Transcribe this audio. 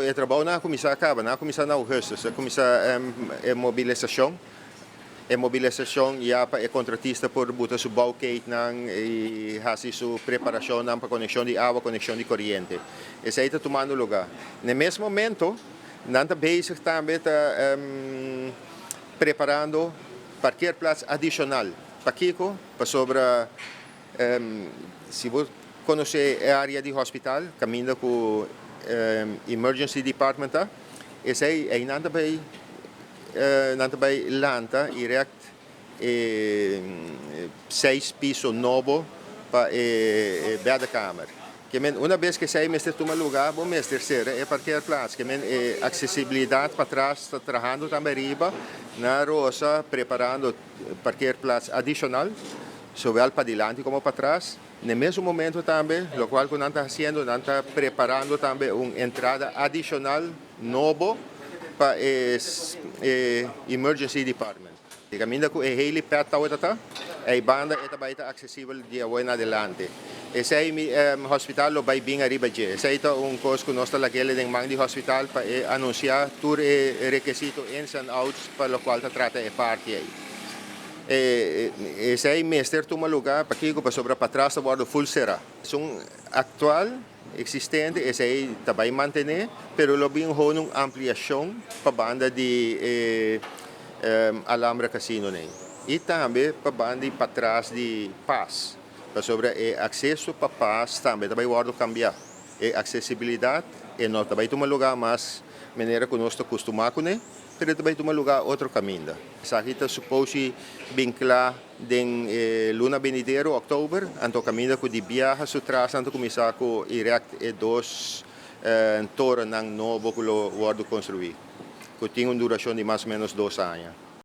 E trabounan a kuminsá kaba, nan a kuminsá na ougùstùs, a kuminsá e mobilisashon, e mobilisashon ya pa e kontratista por buta su bouwkeetnan i hasi su preparashonnan pa konekshon di awa, konekshon di koriente. Esei ta tumando lugá. Na e mes momento nan ta bezig tambe ta preparando parkeerplaats adishonal. Pakiko? Pasobra si bo konosé e área di hospital kaminda ku emergency department ta, esei einan ta bai nan ta bai lanta i rèkt e seis piso nobo pa e bèdekamer. Ke men una bes ku esei mester tuma lugá bo mester sera e parkeerplaats. Ke men e aksesibilidat patras ta trahando tambe ariba na Rosa preparando parkeerplaats adishonal, zowel padilanti komo patras. Na e mesun momento tambe, lokual ku nan ta hasiendo, nan ta preparando tambe un entrada adishonal nobo pa e emergency department. E kaminda ku e helipad tabata ta, ei banda e ta bai ta aksesibel di awor en adelante. Esei mi hospital lo bai bin ariba dje. Esei ta un kos ku nos ta lag'el den man di hospital pa e anunsiá tur e rekesito ins en outs pa lokual ta trata e parti ei. Esei mester tuma lugá pakiko pasobra patras ta wòrdu ful será. Esun aktual eksistente esei ta bai mantené pero lo bin hon un ampliashon pa banda di e Alhambra Casino nei i tambe pa banda di patras di Pas pasobra e akseso pa Pas tambe ta bai wòrdu kambiá. E aksesibilidat e no ta bai tuma lugá mas manera ku nos ta kustumá kuné. Pero e ta bai tuma lugá otro kaminda. Esaki ta suposi bin kla den e luna benidero, òktober, anto kaminda ku di biaha su tras nan ta kuminsá ku erèkt e dos torennan nobo ku lo wòrdu konstruí, ku tin un durashon di mas o ménos 2 aña.